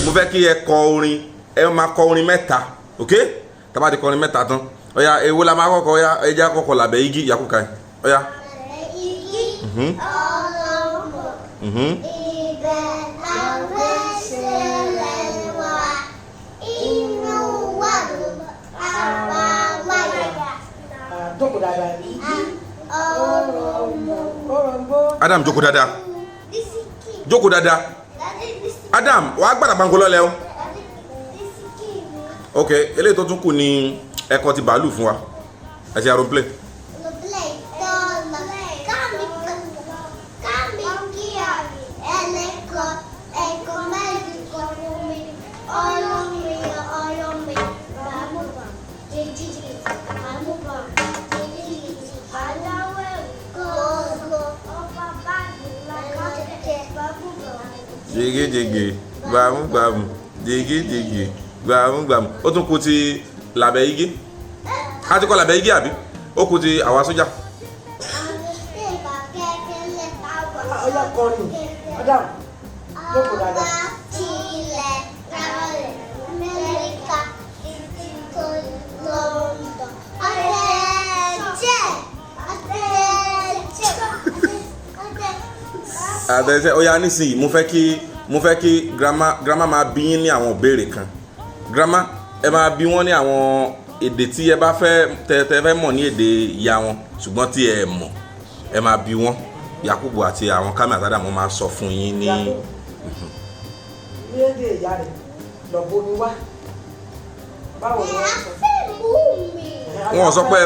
Mo fẹ́ kí ẹ kọ orin. Ẹ máa kọ orin mẹ́ta, ok? Tá bá ti kọ orin mẹ́ta tán, ọ̀ya, èwo la máa kọ́kọ́? Ọ̀ya, ẹ jẹ́ á kọ́kọ́ làbẹ́ igi. Yakuka, ọ̀ya. Ibẹ̀ làwọn ṣẹlẹ̀ wá, inú wa dùn, àwa wáyà. Jókòó dáadáa. Ọ̀rọ̀ Òròǹbó. Adam, jókòó dáadáa, jókòó dáadáa. Adam, wàá gbàdá banko lọ́lẹ̀ o. Ok, eléyìí tó tún kù ní ẹ̀kọ́ ti bàálù fún wa àti aeroplane. Jìgìjìgì gbàmúgbàmù, jìgìjìgì gbàmúgbàmù. Ó tún kù ti làbẹ́ igi. A ti kọ́ làbẹ́ igi, àbí? Ó kù ti àwa sójà. Ọ̀ya, kọrin. Adam, jókòó dáadáa. Tilẹ̀ rárẹ̀ Amẹ́ríkà títí tó London. Àtẹ̀jẹ́, àtẹ̀jẹ́, àtẹ̀jẹ́. Àtẹ̀sẹ̀. Ó yá, nísìnyí mo fẹ́ kí grandma máa bí yín ní àwọn ìbéèrè kan. Grandma, ẹ máa bí wọ́n ní àwọn èdè tí ẹ bá fẹ́ tẹ fẹ́ mọ̀ ní èdè ìyá wọn, ṣùgbọ́n tí ẹ mọ̀, ẹ máa bí wọ́n. Yakubu àti àwọn Kami àti Adamu máa sọ fún yín ní. Yakubu, ní èdè ìyá rẹ̀, lọ bomi wá, báwo ni wọ́n sọ? Fẹ́ mú mi. Wọn sọ pé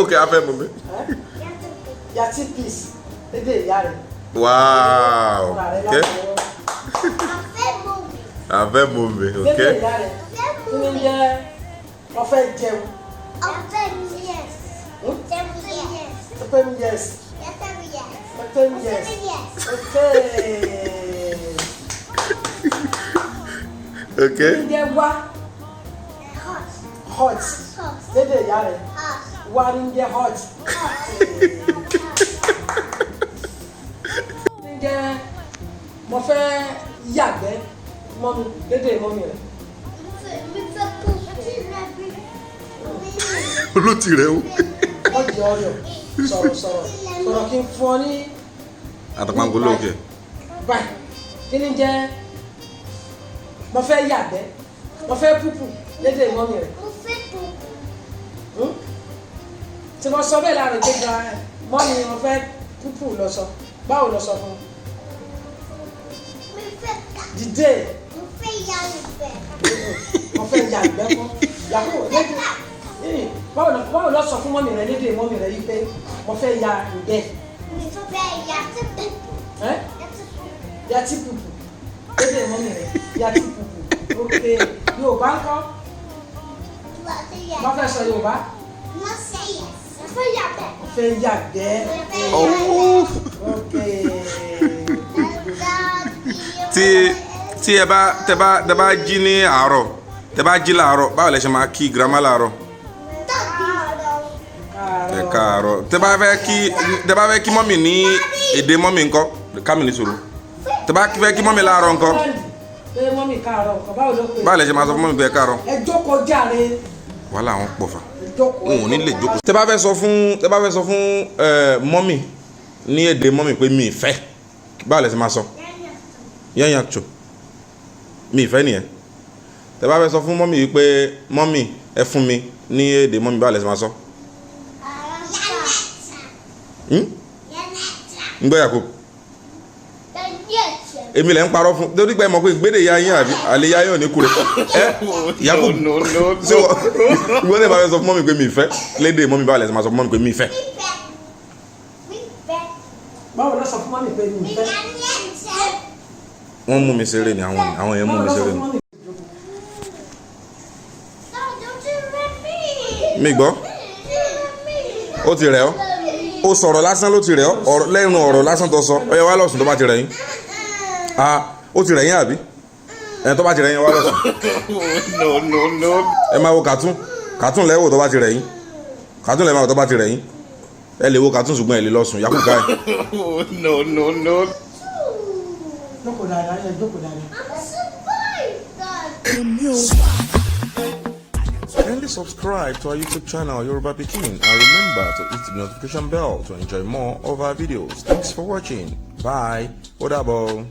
ok, a fẹ́ mú mi. Yàtí peace lédè ìyá rẹ̀. Wow. Fúnra rẹ̀ Ok. látọwọ́. Fẹ́ mú mi. A fẹ́ mú mi, ok. Lédè ìyá rẹ̀, kí ni jẹ́ wọ́n fẹ́ jẹun? Ọ̀fẹ́ mi yes. Hmm? Yes. Ọfẹ́ mi yes. Yes. Ọfẹ́ mi yes. Yes. Ok. Ok. Kí ni jẹ́ wá? Hot. Hot. Hot. Lédè ìyá rẹ̀, Hot. wá ní jẹ́ hot. Hot. Kí ni jẹ́ mo fẹ́ yàgbẹ́ mọ́mi lédè mọ́mi rẹ̀? Mi fẹ́ kú sí rẹ̀ bí. Olóòtú rẹ o. Wọ́n jẹ́ ọ̀rọ̀ sọ̀rọ̀ sọ̀rọ̀ sọ̀rọ̀ kí n fún ọ ní. Àtàpàǹkó lóòkè. Báyìí, kí ni jẹ́ mo fẹ́ yàgbẹ́, mo fẹ́ púpù lédè mọ́mi rẹ̀? Mo fẹ́ kú. Hmm? Tí mo sọ bẹ́ẹ̀ láàrin tó gba mọ́mi, mo fẹ́ púpù lọ sọ, báwo lọ sọ fún un? Mi fẹ́ ká. Dìde. Mo fẹ́ yàgbẹ́. Mo fẹ́ yàgbẹ́ fún Yakubu lédè báwo lọ sọ fún mọ́mi rẹ̀ lédè mọ́mi rẹ̀ yìí pé mo fẹ́ ya ìgbẹ́? Mi fẹ́ yàtí púpù. Ẹ́? Yàtí púpù. Yàtí púpù lédè mọ́mi rẹ̀, yàtí púpù. Ok, Yorùbá ńkọ́? Wọ́n fẹ́ sọ Yorùbá. Mo say yes. Mo fẹ́ yàgbẹ́. Mo fẹ́ yàgbẹ́. Mo fẹ́ yàgbẹ́. Ok. Tí ẹ bá tẹ bá jí ní àárọ̀, tẹ bá jí láàárọ̀, báwo lẹ ṣe máa kí grandma láàárọ̀? Ẹ káàárọ̀. Tẹ bá fẹ́ kí mọ́mì ní èdè mọ́mì ńkọ́? Kámi ní sùúrù. Tẹ bá fẹ́ kí mọ́mì láàárọ̀ ńkọ́? Pé mọ́mì káàárọ̀ nǹkan, báwo ló pè? Báwo lẹ ṣe máa sọ fún mọ́mì pé ẹ káàárọ̀? Ẹ jókòó jàre. Wàhálà àwọn pọ̀ fà. Ẹ jókòó. N ò ní lè jókòó. Tẹ bá fẹ́ sọ fún mọ́mì ní èdè mọ́mì pé mi ì fẹ́, báwo lẹ ṣe máa sọ? Yẹ́nyà tó mi ì fẹ́ nìyẹn. Tẹ bá fẹ́ sọ fún mọ́mì yìí pé mọ́mì, ẹ fún mi ní èdè mọ́mì, báwo lẹ ṣe máa sọ? Hmm? Ń gbọ́, Yakub. Èmi lẹ̀ ń parọ́ fún torí pé ẹ mọ̀ pé gbédè ya yín àbí àlè ya yín ò ní kúrè ẹ. Yakub, No, no, ṣé wọ́n lè bá fẹ́ sọ fún mọ́mì pé mi ì fẹ́ lédè mọ́mì, báwo lẹ ṣe máa sọ fún mọ́mì pé mi ì fẹ́? Báwo ló sọ fún mọ́mì pé mi ì fẹ́? Wọ́n mú mi ṣeré ni, àwọn yẹn mú Báwo mi ló sọ ṣeré fún ni. mọ́mì? Mi gbọ́. Ó ti rẹ̀ ọ́, ó sọ̀rọ̀ lásán ló ti rẹ̀ ọ́. Ọ̀rọ̀ lẹ́nu, ọ̀rọ̀ lásán tó sọ. Ó yẹ wá lọ́sùn tó bá ti rẹ̀ yín. Ah, ó ti rẹ̀ yín, àbí? Ẹ̀ tó bá ti rẹ̀ yín, wá lọ́sùn. No, no, no. Ẹ máa wo cartoon. Cartoon lẹ́wọ̀ tó bá ti rẹ̀ yín. Cartoon lẹ́wọ̀ tó bá ti rẹ̀ yín. Ẹ lè wo cartoon, ṣùgbọ́n ẹ lè lọ sùn. Yakub káyọ̀. No, no, no. Jókòó dáadáa, ẹ jókòó dáadáa. Èmi o. Kindly subscribe to our YouTube channel Yoruba Pikin and remember to hit the notification bell to enjoy more of our videos. Thanks for watching. Bye. Ó dàbọ̀.